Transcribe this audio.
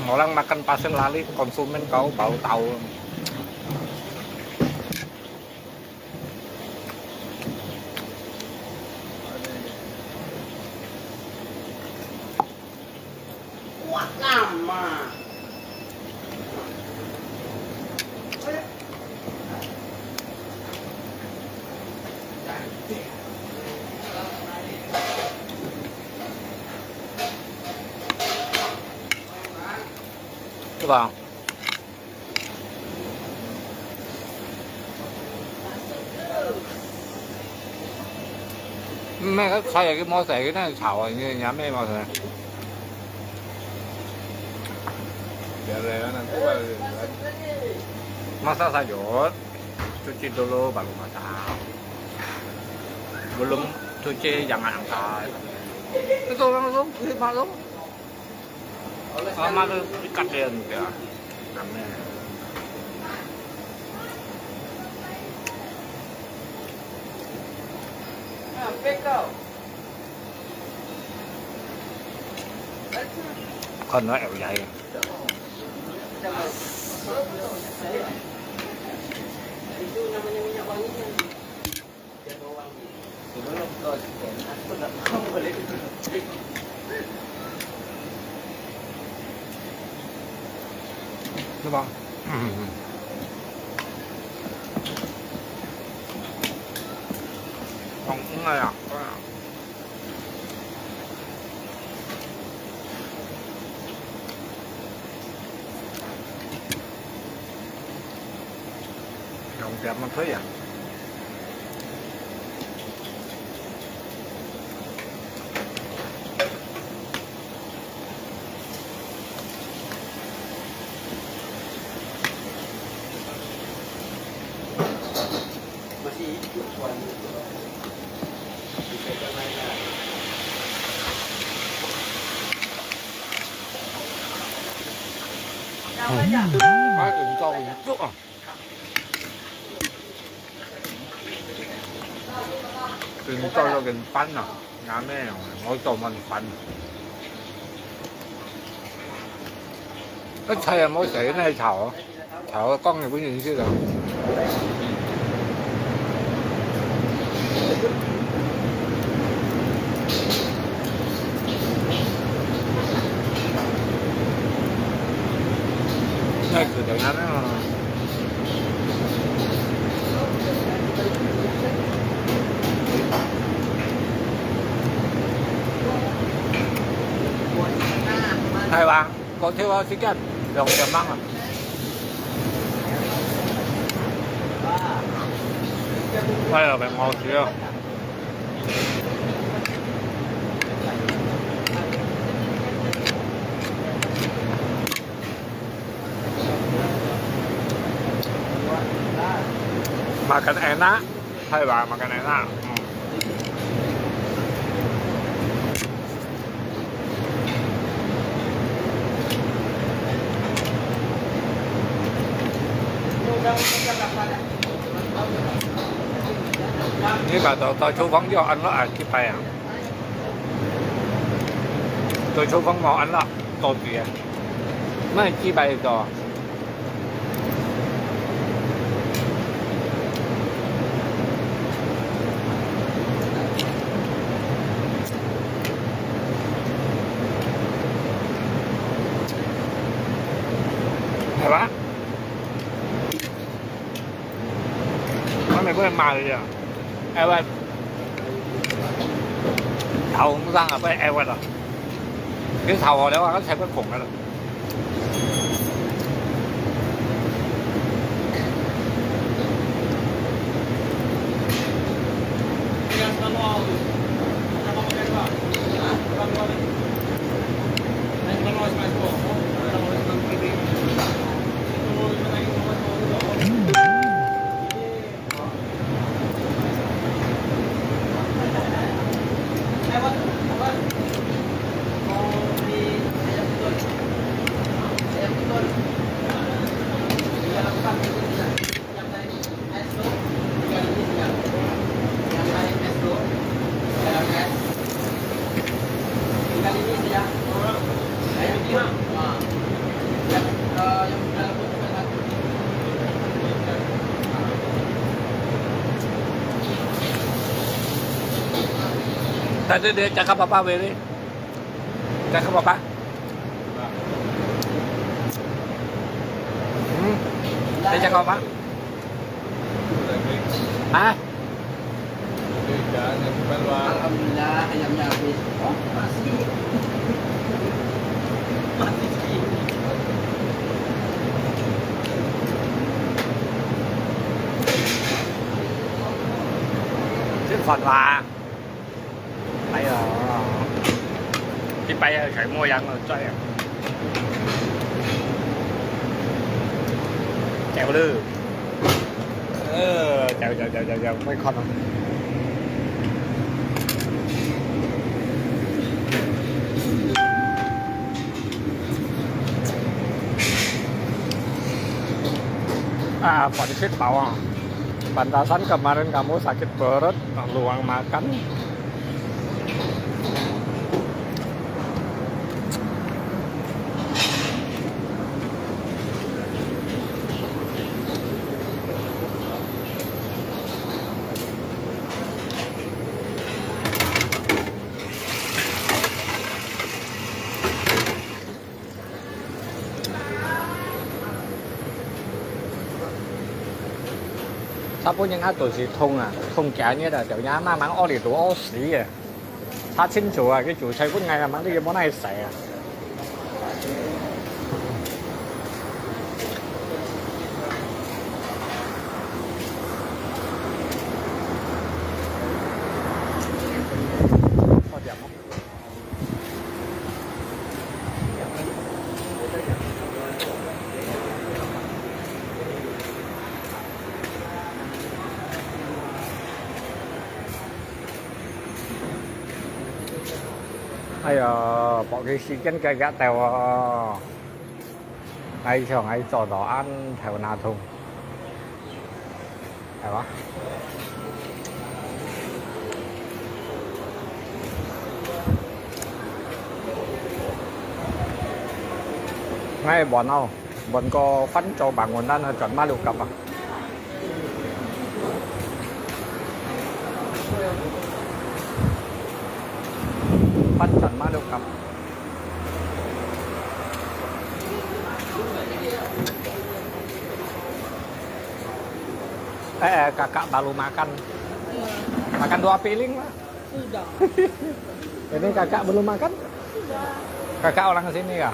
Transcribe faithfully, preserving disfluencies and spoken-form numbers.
Orang makan pasir laut, konsumen kau bau tahu. Coba. 毋係，佢菜又無洗，佢等炒啊，你，你也無洗。Masak sayur, cuci dulu baru masak. Belum cuci jangan angkat. Itu langsung, masak. Sama tu ikat dia tu ya. Ramai. 看到有人。係吧？嗯嗯嗯。講應該啊，對啊。用點乜推啊？ 嗯，啊，緊張緊張啊！ 緊做到緊翻啊，啱咩樣啊？我做乜翻？一切啊，冇洗，那炒啊，炒啊，講日本人食啊。那係等下那。 係哇，過跳啊，時間兩點半啊。哎呀，變好食啊！ Makan enak, Taiwan makan enak. Hmm. Ini kalau 在廚房就安樂啊，幾擺啊？在廚房無安樂，到底啊？ 賣幾百個。係吧？ 我美國人罵佢啊，誒喂，頭唔生啊，不如誒喂啦，佢頭我了啊，我才不紅啊啦。Dia, dia cakap apa, Willy? Cakap apa? Hmm? Dia cakap apa? Hah? Alhamdulillah, ayamnya habis. Oh, masih. Masih. 真煩啊！哎呀，一擺啊，全部人都在啊。走了。呃，走走走走走，快看啊！啊，飯食飽啊！Pantasan kemarin kamu sakit perut, luang makan. 差不多人家都是痛啊，痛幾日啊，就人慢慢屙里肚屙屎啊。查清楚啊，佢煮菜分𠊎啊，嘛你又無哪洗啊。好点吗？ 哎呀，保持時間个个到哦。哎，像哎做到恁頭那痛。 係嘛？𠊎換哦，換個翻做白雲丹啊，轉馬六甲啊。翻轉馬六甲。 Eh, eh, kakak baru makan. Iya. Makan dua piring lah. Sudah. Ini kakak belum makan? Sudah. Kakak orang sini ya?